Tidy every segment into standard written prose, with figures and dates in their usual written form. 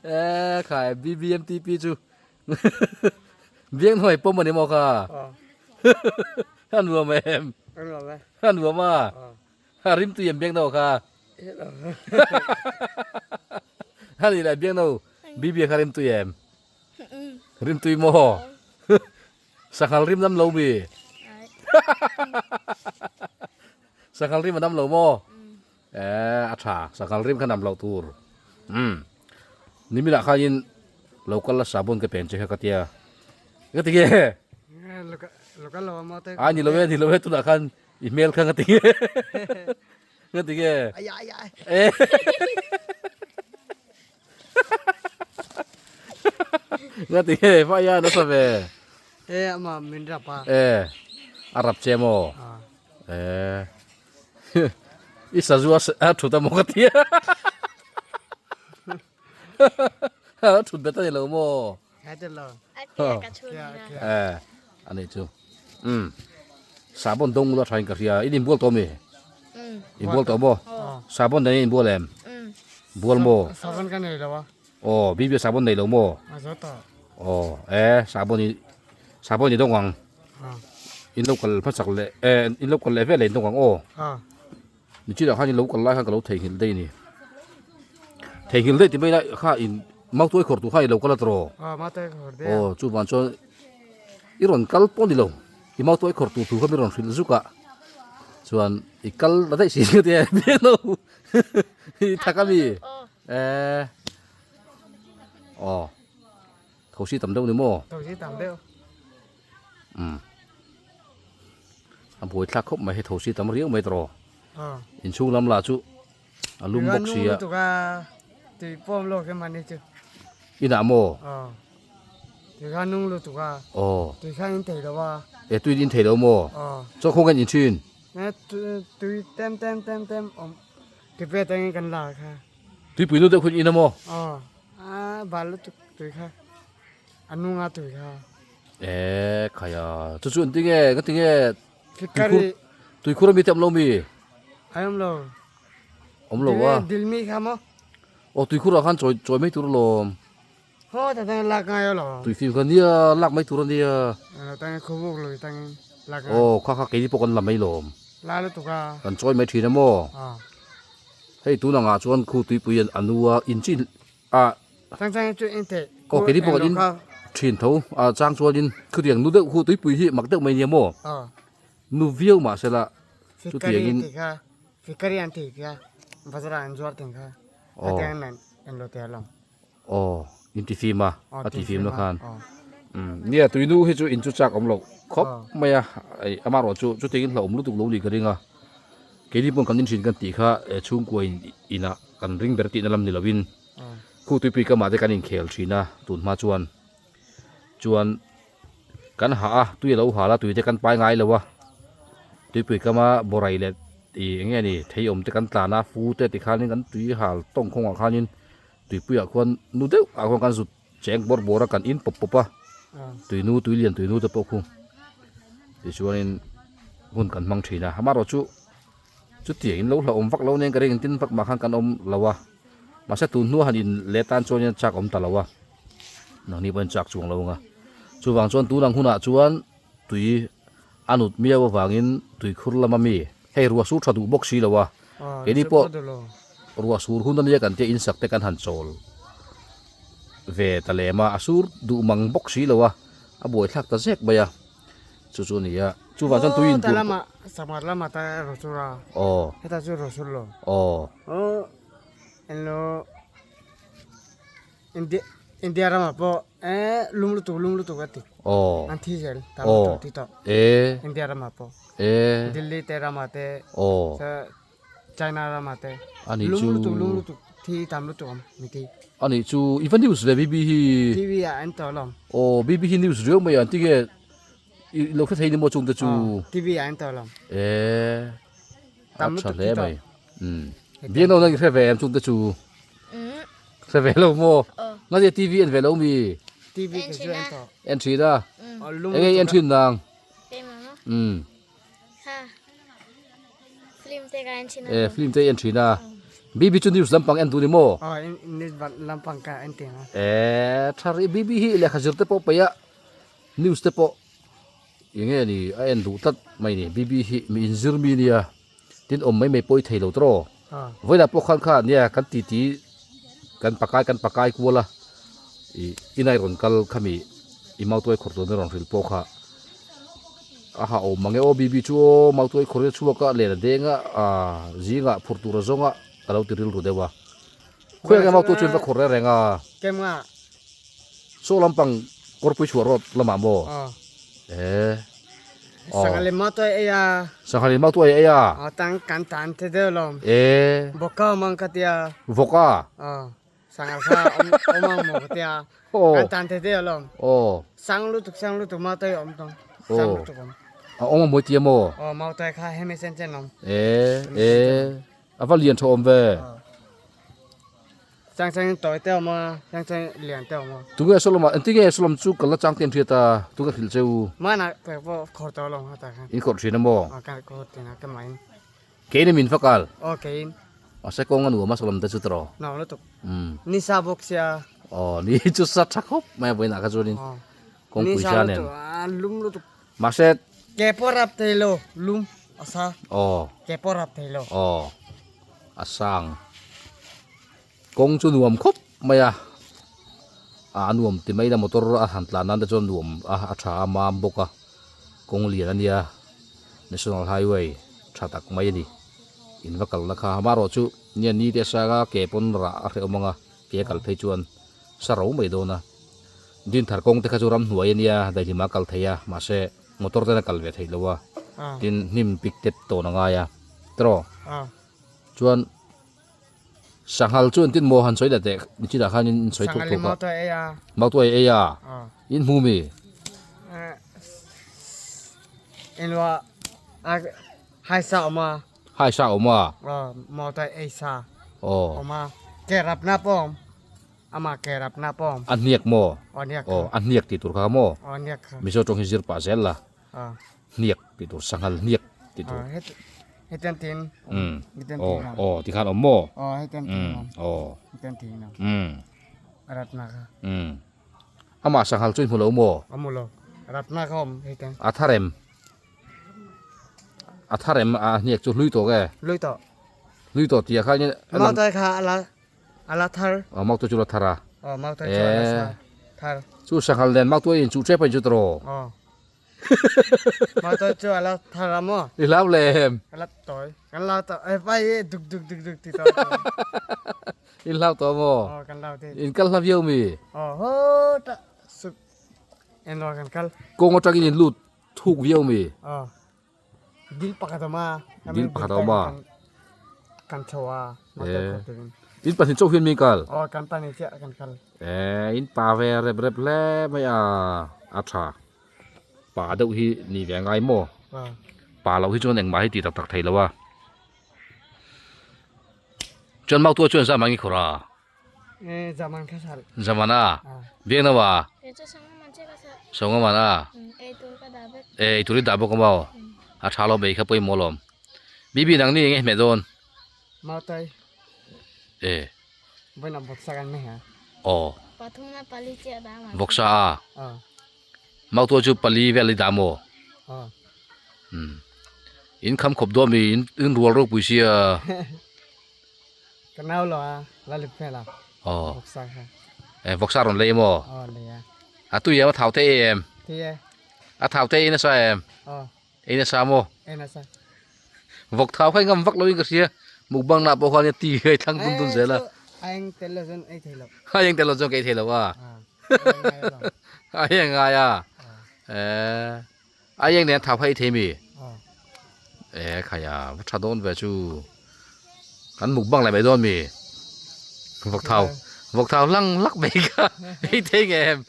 E khai BBMTP chu biang hnuai pawm ani maw kha a nuam em a nuam a a rim tui em biang no kha a ni lah biang no BB kha rim tui em rim tui maw Sanghal rim nam lo mi? Sanghal rim a nam lo maw? Eh, a tha. Sanghal rim kha nam loh tur. Umm. Niminah khanin lo kal la sabun ka pen che kha ka tia. Ka ti nge? Ai ni lo e, ni lo e tunah khan i hmel kha ka ti nge? Ka ti nge? Eh. Nga ti nge fa ya nasa ve. E ama min rap a. E a rap che maw. E i sazu a thut a maw ka ti a. A thut bet a ni lo maw. E ani chu. Um sabon dong la thain ka hria in inbual tawh mi? Inbual tawh maw? Sabon nen in inbual em? Bual maw? Sabon ka nei lo a. Aw bibi sabon nei lo maw? A zo tawh. Aw e sabon i sabon i dawng ang. In lo kal hmasak leh e in lo kal leh vel leh in dawng ang aw. Nichinah khan in lo kal lai khan ka lo theihnghilh daih a ni. Theihnghilh daih ti mai lai kha in mautuai khawr tur khan i lo kal a tawh. Aw mautuai khawr daih a. Aw chuvang chuan i rawn kal pawh ni lo i mautuai khawr tur thu kha mi rawn hrilh zuk a chuan i kal ta daih si ka ti a biak lo i thak a mi eh aw thosi tam deuh ni maw. Thosi tam deuh. Umm a buai thlak khawp mai hei thosi tam riau mai tawh inchhung lam lah chu a lum bawk si a inah maw aw e tui in thei lo maw chaw khawng in thin tuipui nu deuh khuin in a maw E khaia chu chu an ti nge ka ti nge tuikhur tuikhur ami te awm lo mi awm lo awm lo a dil mi kha maw aw tuikhur ah khan chawi chawi mai tur alawm ho ta tang lak ngai lo tui fim kha nia lak mai tur ania tang khubuk lo tang lak aw kha kha keini pawh kan la mai lawm la lutuk a kan chawi mai thin a maw hei tun angah chuan khu tuipui an anu a in chin a chang chang chu in the aw keini pawh kan in thin tho a chang chuanin khutiang nu deuh khu tuipui hi mak deuh mai nia maw nu viau mah sela chutiang in fikari an thei kha bazar an zuar thei kha hetiang an an lo tel ang aw in ti fim a a ti fim na khan nia tuinu hi chu in chu chak awm loh khawp mai a amaherawh chu chutiang in hlauhawm lutuk lo ni ka ring a keini pawh kan in thin kan tih kha chhungkua in inah kan ring ber tihna lam ni lovin Khu tuipui kamah te kan inkhel thin a tun hma chuan chuan kan hah a tui a lo hal a tui te kan pai ngai lo a tuipui kama bawrei leh ih eng nge ni thei awm te kan tlan a fu te tikhanin kan tui hal tawng khawngah khanin tuipuiah khuan nu deuh ah khuan kan zut cheng bawrh bawrh a kan in pawp pawp a tui nu tui lian tui nu te pawh khu tichuanin hun kan hmang thin a amaherawhchu Chutiang in lo hlauhawm vak lo nen ka ring engtin vak mah khan kan awm lo a, mahse tun hnua han in leh tan chuan in chak awm ta lo a, nangni pawhin chak chuang lo ang a, chuvang chuan tun ang hunah chuan tui a nut miau avangin tuikhur lama mi hei ruah sur tha duh bawk si lo a, keini pawh ruah sur hun ania kan tia insak te kan han chawl ve ta lem a, a sur duh mang bawk si lo a, a buaithlak ta zek mai a. Chu chu a ni a, chuvang chuan tui in tur pawh. Samar lama ta rosur a. Aw. Heta chu rosur lo. Aw. Aw enlo India India rama pawh eh lum lutuk lum lutuk a ti. Aw. An thi zel tam lutuk ti tawh. E. India rama pawh. E. Delhi te rama te. Aw. China rama te. Ani chu. Lum lutuk lum lutuk thi tam lutuk awm mi ti. Ani chu i va news ve BB hi. TV ah an tawh lawm. Aw BB hi news riau mai an ti nge i lo hre thei ni maw chung te chu. TV ah an tawh lawm. E a tha hle mai. Um biak no nang i hre ve em chung te chu. Hre ve lo maw. Nga ti TV en ve lo mi. TV ke chu en tawh. En thin a. Enge en thin nang. Keimah maw? Um. Ha. te ka en thin a. E film te i en thin a. Bibi chu news lampang en duh ni maw? Aw news lampang ka en thin a. E tha rih Bibi hi lehkha zir te pawh peih a news te pawh enge ni a en duh tlat mai ni. Bibi hi mi inzir mi nia tin awm mai mai pawh i thei lo tawh. Vawilah pawh khan kha nia kan titi kan pakai kan pakai kual a ih inai rawn kal khami i mautuai khawr tur min rawn hrilh pawh kha a ha awm mange aw bibi chu aw mautuai khawr hi a chhuak a len a deng a ah zingah phurh tur a zawng a ka lo ti rilru deuh a khawiah nge mautuai chu in va khawr reng reng a saw lampang kawrpui chhuah road lamah maw eh. Sanghal in mautuai ei a. Sanghal in mautuai ei a. Aw tang kan tan te deuh lawm. E. Vawka awm ang ka tia. Vawka. Aw sanghal kha awm awm ang maw ka tia. Aw. Kan tan te deuh lawm. Aw. Sang lutuk sang lutuk mautuai awm tawng. Sang lutuk awm. A awm a mawi tia maw? Aw mautuai kha hemi chen chen awm. E e a va lian tha awm ve. Chang chang tawi te awm a, chang chang lian te awm a. Tunge Solomon, engtin nge Solomon chu kal la chang te an hriat a, tunge hrilh che u? Mana pek pawh khawr tawh lo hata khan. In khawrh thin a maw? Aw ka khawr thin a ka main. Kein em in va kal? Aw kein. Mahse kawng a nuam a Solomon te chu tawh. Nuam lutuk. Ni sa bawk sia. Aw ni chu sa tha khawp mai a vawiinah kha chuanin kawngpui sa nen. Ni sa lutuk a lum lutuk. Mahse. Ke pawh rap thei lo lum a sa. Aw. Ke pawh rap thei lo. Aw. A sang. Kawng chu nuam khawp mai a. A nuam ti mai la motor a han tlan nan te chuan nuam a a tha a mam bawk a. Kawng lian a nia. National Highway tha tak mai a ni. In va kalna kha amaherawh chu nia ni te a sang a ke pawn rah a hrehawm ang a ke a kal phei chuan sa ro mai dawn a. Dinthar kawng te kha chu ramhnuai a nia daihlim a kal thei a mahse motor ten a kal ve theih lo a tin hnim pik tep tawn a ngai a tiraw chuan sanghal chu engtin maw han sawi leh teh nichinah khan in sawi thuk thuk a mautuai ei a in hmu mi haisa awm a aw. Ama ke rap na pawm. A hniak maw? Aw hniak kha. Aw a hniak tih tur kha maw? Aw hniak kha. Mizo tawng hi zir pah zel la. Aw. Hniak tih tur sanghal hniak tih tur. Aw het hetiang tin. Um. Hetiang Aw tin awm. aw tikhan awm maw? Aw hetiang tin Um awm. aw. Hetiang tin awm. Um. A rap na kha. Um. Amah sanghal chu i hmu lo maw? A hmu lo. A rap na kha awm hetiang. A tharem. A tharem a hniak chu hlui tawh nge? Hlui tawh. Hlui tawh tih ah khan Mautai kha a la A la thar. Aw mautuai chu la thar a. Aw mautuai chu a la sa thar. Chu sanghal nen mautuai in chuh tep a in chu tawh. Aw. Mautuai chu a la thar a maw. I hlau le em. A la tawi. Kan lau tawh. E pai e duk duk duk duk ti tawh. In hlau tawh maw? Aw kan hlau te. In kal hla viau mi? Aw ho ta suk. En lo kan kal. Kawng atangin in lut thuk viau mi? Aw. Dil pakhat awm a. Dil pakhat awm a. Kan chho a. Motor khawp turin. In pahnih chauh hian mi kal? Aw kan pahnih chiah kan kal. Eh in pa ve rep rep hle mai a a tha. Pa deuh hi ni ve ngai maw? Pa loh hi chuan engmah hi tih tak tak thei lo a. Chuan mautua chuan zam ang i khawrh a? Zaman kha sal. Zaman a? Biak na wa? Sawng a man a? E eitur i dah bawk a maw? A tha lawm ei kha pawimawh lawm. Bibi nang ni eng nge hmeh dawn? Mautai. E. Vawiin a vawksa kan hmeh a. Aw. Pathum na pali chiah dah ma. Vawksa a? Aw. Mautuai chu pali vel i dah maw? Aw. Um. In kham khawp dawn mi in rual ropui sia. Ka nau lo a, la lip hmel a. Aw. Vawksa kha. E vawksa rawn lei maw? Aw lei a. A tui em a thau te em? Tui e. A thau te ei nasa em? Aw. Ei nasa maw? Ei nasa. Vawk thau kha i ngam vak lo in ka hria. Mukbang nah pawh khan ti kha i thlang dun dun zel a. A eng tel lo chuan ei thei lo. A eng tel lo chuan ka ei thei lo a. A eng ngai a. E a eng nen thau kha ei thei mi? E khaia va tha dawn ve chu. Kan mukbang leh mai dawn mi? Vawk thau vawk thau hlang lak mai kha ei thei nge em?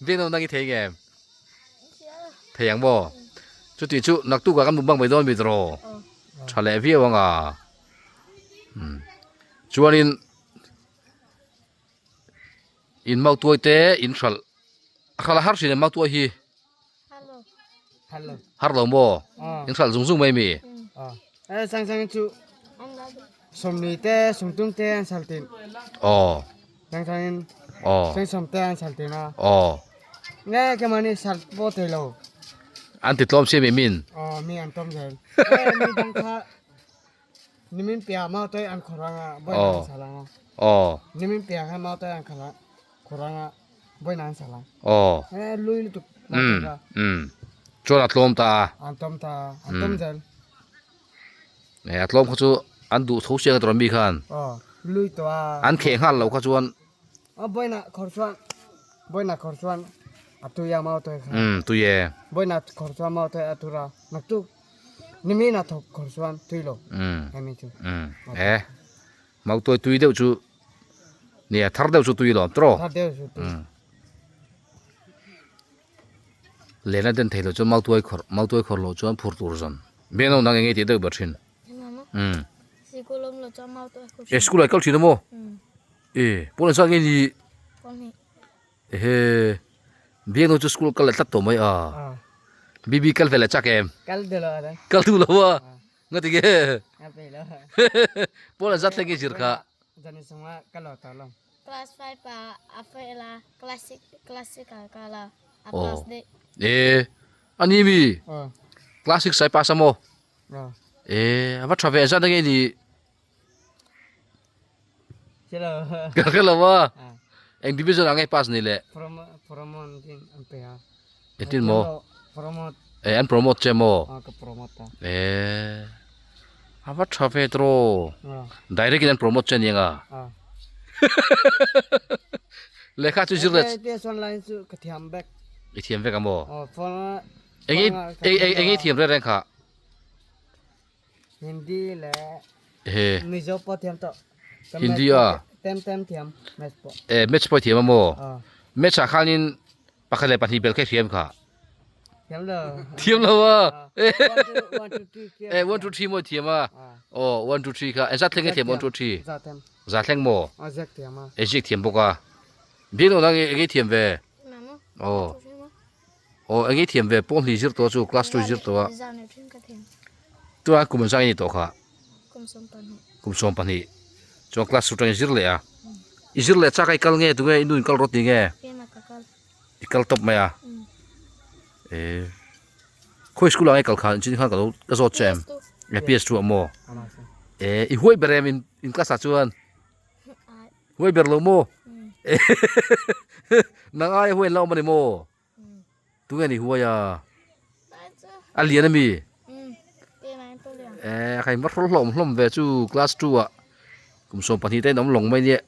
Biak nawm nang i thei nge em? Thei ang maw? Chuti chu naktuk ah kan mukbang mai dawn mi tawh tha leh viau ang a. Chuanin in mautuai te in hralh a hralh a har hrin em mautuai hi? Har lo maw? In hralh zung zung mai mi? Sang sang chu. Sawmli te sawmtum te an sal tin. Aw. Changchangin Aw. Chengsawm te an sal tin a. Aw. Nge kemani sal pawh thei lo. An ti tlawm siam em in? Aw mi an tlawm zel. Nge mi dang kha nimin piah mau te an khawrh ang a, vawiin an sal ang a. Aw. Nimin piah kha mau te an khawrh ang a, vawiin an sal ang. Aw. Nge lui lutuk mau te kha. Umm. Chuan a tlawm ta a. An tlawm ta a, an tlawm zel. A tlawm kha chu an duh tho siang a tawrh mi khan. Aw lui tawh a. An kheh nghal lo kha chuan. Aw boina khawr chuan boina khawr chuan a tui a mau tawih kha. Umm tui e. Boina khawr chuan mau tawih a tur a naktuk nimin a thawk khawr chuan tui lo. Umm. Hemi chu. Umm e mau tawih tui deuh chu nia thar deuh chu tui lawm tawh. Thar deuh chu tui. Lehna den thei lo chuan mautuai khawrh mautuai khawrh loh chuan phur tur zawn biak no nang enge tih deuh ber thin umm e school ah i kal thin a maw e pawn an zat nge ni ehe biak no chu school kal leh tlat tawh mai a bibi kal ve leh chak em kal duh lo a nga ti nge pawn an zat thleng nge zir kha. Class 5 ah a fail a, class 6 class 6 ah kal a, a pass daih. E ani mi class 6 ai pass a maw? E a va tha ve zat ange ni. Ka hre lo a. Eng division ah nge pass ni le? Promote din an pe a. Engtin maw? Promote. E an promote che maw? Ka promote a. E a va tha ve tawh. Direct in an promote che aniang a. Lehkha chu zir leh. Test online chu ka thiam vek. I thiam vek a maw? Aw phone Eng eng i thiam reng reng kha? Hindi leh He. Mizo pawh thiam tawh. Hindi a? Tem tem thiam match pawh. E match pawh i thiam a maw? Match ah khanin pakhat leh pahnih bel kha i hriam kha. Thiam lo. Thiam lo a. 1 2 3 E 1 2 3 maw i thiam a. Aw 1 2 3 kha engzat thleng nge thiam 1 2 3? Za thleng. Za thleng maw? Aw ziak thiam a. E ziak thiam bawk a. Biak lo nang enge i thiam ve? Aw. Aw enge i thiam ve pawn hli zir tawh chu class 2 zir tawh a. Tunah kum an zang i ni tawh kha. Kum 12. Kum 12. Chuan class 2 tang i zir leh a. I zir leh chak a i kal nge tunge i nu in kal rawt ni nge? I kal tawp mai a. E khawi school ah nge kal khan chin khan ka lo ka zawt che em? E PS2 ah maw? E i huai ber em in in class ah chuan? Huai ber lo maw? Nang aia huai an la awm a ni maw? Tunge ni huai a? A lian a mi? E a khain va hrawl hlawm hlawm ve chu class 2 ah kum 12 te in awm lawng mai nia.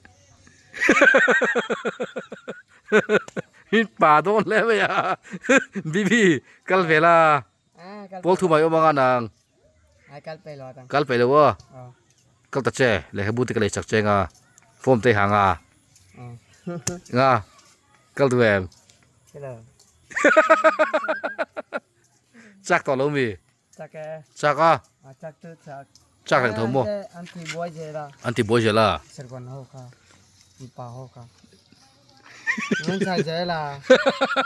In pa dawn hle mai a Bibi kal ve la pawl thu mai awm anga nang kal peih lo a kal ta che lehkhabu te ka lei chak che anga form te i hang a nga kal duh em chak tawh lo mi. Chak e. Chak a? A chak chu chak. Chak reng tho maw? An ti buai zel a. An ti buai zel a. Serkawn ho kha. Mipa ho kha. An chai zel a.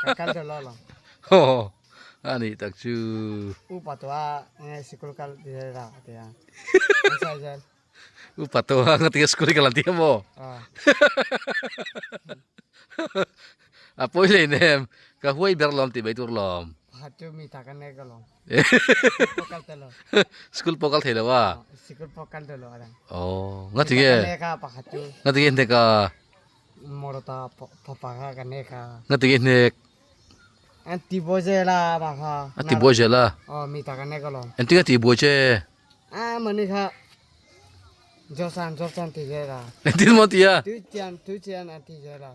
Ka kal deuh lo lo. Ho a nih tak chu. Upa tawh a nge sikul kal ti zel a ti a. An chai zel. Upa tawh a nga ti a school i kal an ti a maw? A pawi hlei nem ka huai ber lawm tih mai tur lawm. Pakhat chu mi tak an nei ka lawm. School pawh kal thei lo a. Sikul pawh kal thei lo a. Oh, nga ti nge? Pakhat chu. Nga ti nge hnek a? Morota papa kha ka nek a. Nga ti nge hnek? An ti buai zel a ma kha. A ti buai zel a. Oh, mi tak an nei ka lawm. Engtin a ti buai che? A mani kha Josan Josan ti zel a. Engtin maw ti a? Tui chian tui chian an ti zel a.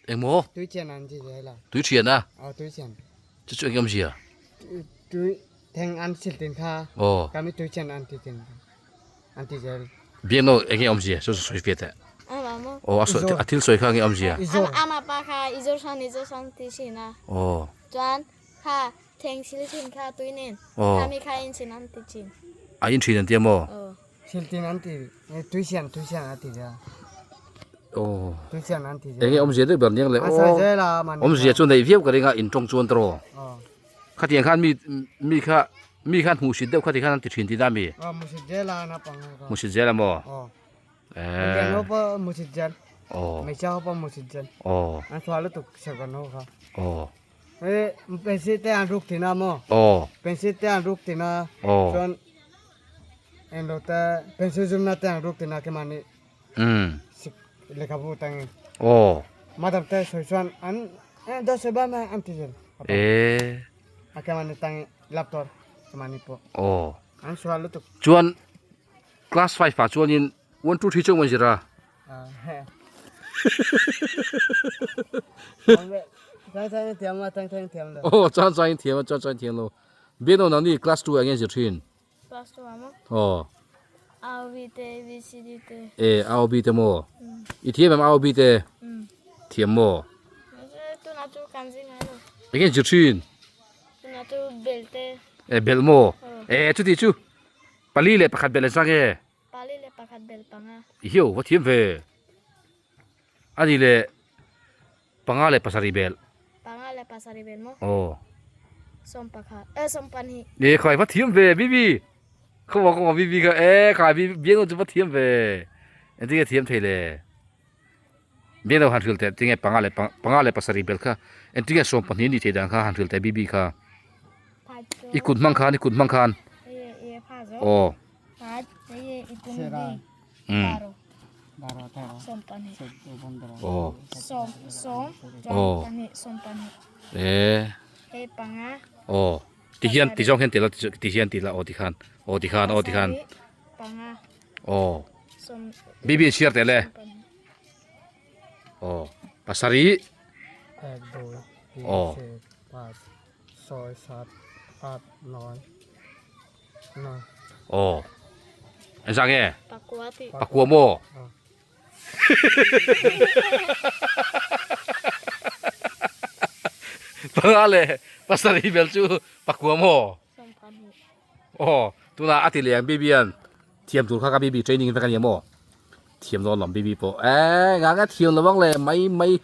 Engmaw? Tui thian an ti zel a. Tui thian a? Aw tui thian. Chu chu eng awmzia? Tui theng an sil tin kha. Aw. Kami tui thian an ti tin an ti zel. Biak no eng nge awmzia? Chu chu sawi fiah teh. Aw a sawi a thil sawi kha eng nge awmzia? Ama pa kha i zawr san i zawr san ti thin a. Aw. Chuan kha theng sil thin kha tui nen. Aw. Kami kha in thin an ti thin. A in thin an ti a maw? Aw. Sil tin an ti tui sian tui sian an ti zel. Aw. Tui sian an ti zel. Enge awmzia deuh ber niang le aw. A zel a man. Awmzia chu nei viau ka ring a in tawng chuan tawh. Aw. Khatiang khan mi mi kha. Mi khan hmuhsit deuh kha ti khan an ti thin tihna mi? Aw hmuhsit zel a naupang ho kha. Hmuhsit zel a maw? Aw. Eh. Indian ho pawh hmuhsit zel. Aw. Hmeichhia ho pawh hmuhsit zel. Aw. An chhuah lutuk serkawn ho kha. Aw. Eh pencil te an ruk thin a maw? Aw. Pencil te an ruk thin a. Aw. Chuan englo te pencil zumna te an ruk thin a keimahni. Umm. Sik lehkhabu tangin. Aw. Madam te sawi chuan an eh dawt sawi bai mai an ti zel. Eh. A keimahni tangin laptop keimahni pawh. Aw. An sual lutuk. Chuan class 5 ah chuanin 1 2 3 chu an zir a. Chang chang in thiam a chang chang in thiam lo. Aw chang chang in thiam a chang chang in thiam lo. Biaknaw nangni class 2 ah enge zir thin? Class 2 ah maw? Aw. A O B te A B C D te. E A O B te maw? I thiam em A O B te? Thiam maw? Tunah chu kan zir ngai lo. Enge zir thin? Tunah chu bel te. E bel maw? E chuti chu pali leh pakhat bel a zang e. Pali leh pakhat bel panga. I hiau va thiam ve. Ani leh Panga leh pasarih bel. Panga leh pasarih bel maw? Aw. Sawm pakhat, eh sawm pahnih. E khai va thiam ve Bibi. Khaw khaw Bibi kha e khai Bibi biang chu va thiam ve. Engtin nge thiam thei le? Biang lo han hrilh teh tinge panga leh panga leh pasarih bel kha engtin nge sawm pahnih ni thei dan kha han hrilh teh Bibi kha. I kut hmang khan i kut hmang khan. Aw. Aw ti hian ti zawng hian ti la ti hian ti la aw ti khan aw ti khan aw ti khan aw bibi chhiar teh le aw pasarih aw. Aw engzah nge? Pakua tih. Pakua maw? Panga leh pasarih bel chu pakua maw? Aw tunah a ti leh ang baby an thiam tur kha ka baby training vek a nia maw? Thiam dawn lawm baby pawh eh engah nge thiam lo ang le mai mai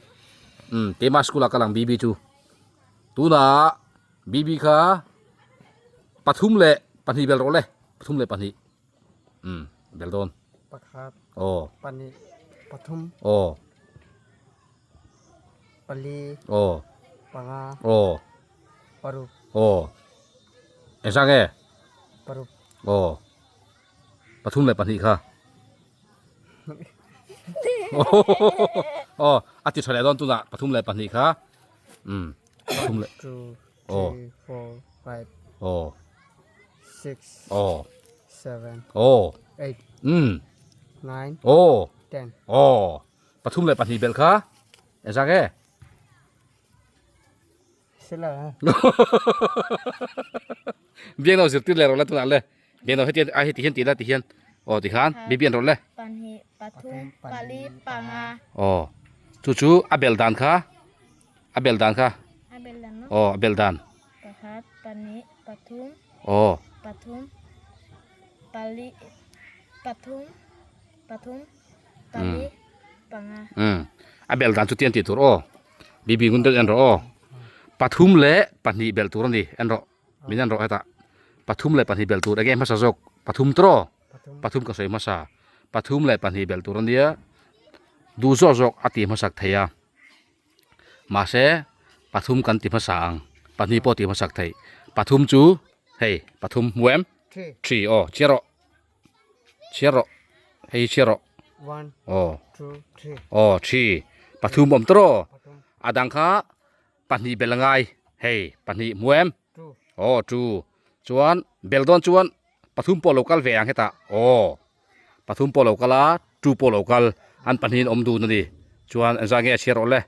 umm keimah school ah ka lang baby chu tunah Bibi kha pathum leh pahnih bel rawh le pathum leh pahnih umm bel dawn pakhat aw pahnih pathum aw pali aw panga aw paruk aw engzah nge paruk aw pathum leh pahnih kha aw a ti tha leh dawn tunah pathum leh pahnih kha umm. Pathum leh. 2 Oh. 3 4 5 Oh. 6 Oh. 7 Oh. 8 Mm. 9 Oh. 10 Oh. Pathum leh pahnih belh kha. Engzah nge? Sila. Biang lo zirtir leh rawh le tunah le. Biang lo heti a heti hian ti la ti hian. Oh ti khan bibi an rawh le. Pahnih, pathum, pali, panga. Oh. Chu chu a bel dan kha. A bel dan kha. A bel dan maw? Aw, a bel dan. Pakhat, pahnih, pathum. Aw. Pathum, pali, pathum, pathum, pali, panga. Umm. A bel dan chu tian tih tur aw. Bibi ngun deuh en rawh aw. Pathum leh pahnih bel tur a ni. En rawh. Min en rawh hetah. Pathum leh pahnih bel tur enge hmasa zawk? Pathum tawh. Pathum ka sawi hmasa. Pathum leh pahnih bel tur a nia. Duh zawk zawk a ti hmasak thei a. Mahse pathum kan ti hmasa ang pahnih pawh ti hmasak theih pathum chu hei pathum hmu em three aw chhiar rawh chhiar rawh hei hi chhiar rawh aw aw three pathum awm tawh rawh a dang kha pahnih belh a ngai hei pahnih hmu em aw two chuan bel dawn chuan pathum pawh lo kal ve ang hetah aw. Pathum pawh lo kal a, two pawh lo kal, an pahnihin awm dun a ni. Chuan engzah nge a chhiar rawh le?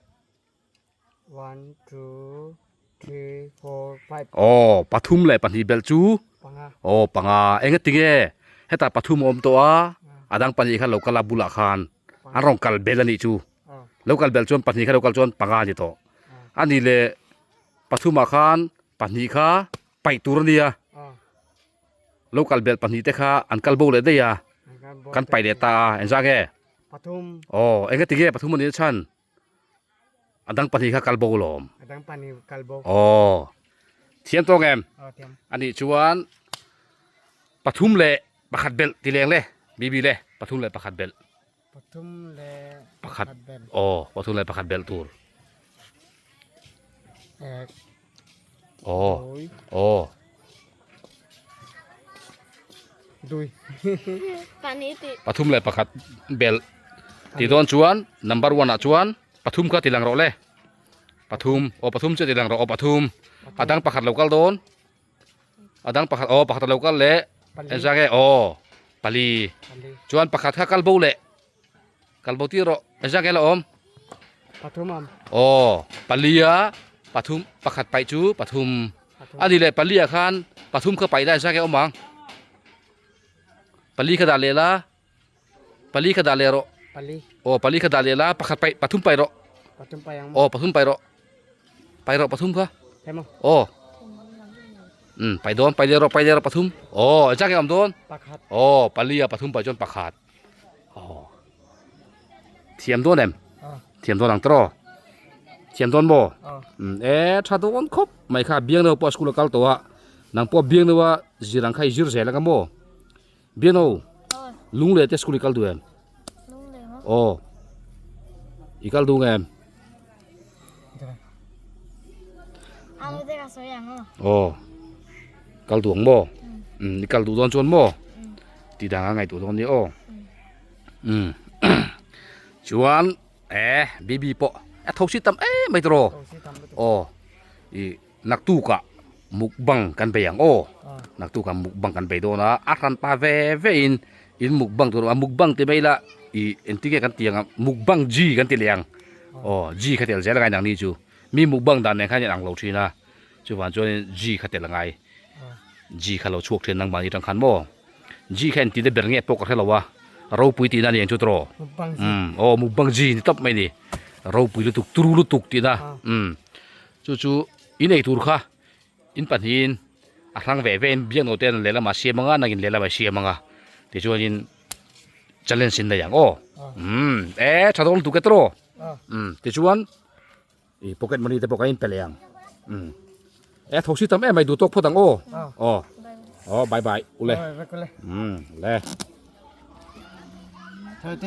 One, two, three, four, five. Aw, pathum leh pahnih belh chu? Panga. Aw, panga. Enga tinge? Hetah pathum a awm tawh a, a dang pahnih kha lo kal a bulah khan an rawn kal bel a nih chu. Lo kal bel chuan pahnih kha lo kal chuan panga a ni tawh. A nih leh pathumah khan pahnih kha paih tur a nia. Lo kal belh pahnih te kha an kal bo leh daih a, kan paih leh ta a, engzah nge? Pathum. Aw, enga ti nge pathum a nih chhan? A dang pahnih kha kal bo lawm. A dang pahnih kal bo. Aw, thiam tawk em? Aw, thiam. A nih chuan. Pathum leh pakhat belh ti leng le bibi le pathum leh pakhat belh. Pathum leh pakhat belh. Aw pathum leh pakhat belh tur. Ek. Aw. Aw. Dui. Pani ti. Pathum leh pakhat belh ti dawn chuan number one ah chuan pathum kha ti lang rawh le. Pathum aw pathum chu ti lang rawh aw pathum. A dang pakhat lo kal dawn. A dang pakhat aw pakhat a lo kal leh engzah nge aw pali chuan pakhat kha kal bo leh kal bo tir rawh engzah nge la awm pathum awm aw palia pathum pakhat paih chu pathum a ni leh palia khan pathum kha paih la engzah nge awm ang pali kha dah leh la pali kha dah leh rawh pali aw pali kha dah leh la pakhat paih pathum paih rawh pathum paih ang aw pathum paih rawh paih rawh pathum kha emaw aw um paih dawn paih leh rawh paih leh rawh pathum aw engzah nge awm dawn pakhat aw pali a pathum paih chuan pakhat aw thiam dawn em thiam dawn ang tawh thiam dawn maw um e tha dawn khawp mai kha biangno pawh school a kal tawh a nang pawh biangno a zir ang kha i zir zel ang a maw Biano, Lungleh te school i kal duh em? Lungleh maw? Aw. I kal duh em? Alo te ka sawi ang aw. Aw. Kal duh ang maw? Um, i kal duh dawn chuan maw? Ti dang a ngaihtuah dawn nia aw. Um. Chuan eh Bibi pawh a tho si tam em mai tawh. Aw. I Naktukah mukbang kan bei ang aw. Naktukah mukbang kan bei dawn a, a hran pa ve ve in in mukbang tur a mukbang ti mai ila ih engtin nge kan ti ang a mukbang G kan ti leh ang aw G kha tel zel a ngai nang ni chu mi mukbang dan nen khan in ang lo thin a chuvang chuan G kha tel a ngai G kha lo chhuak thin nangmah ni tang khan maw G kha engtin te ber nge pawh ka hre lo a ropui tihna a ni ang chu tawh umm aw mukbang G ni tawp mai a ni ropui lutuk turu lutuk tihna umm. Chu chu in ei tur kha in pahnihin a hrang ve ve in biaknaw te an lehlamah a siam ang a nangin lehlamah i siam ang a tichuanin challenge in nei ang aw umm e tha dawn lutuk e tawh umm tichuan ih pocket money te pawh kan inpe leh ang umm e tho si tam em mai duh tawk phawt ang aw aw aw bye bye ule umm le.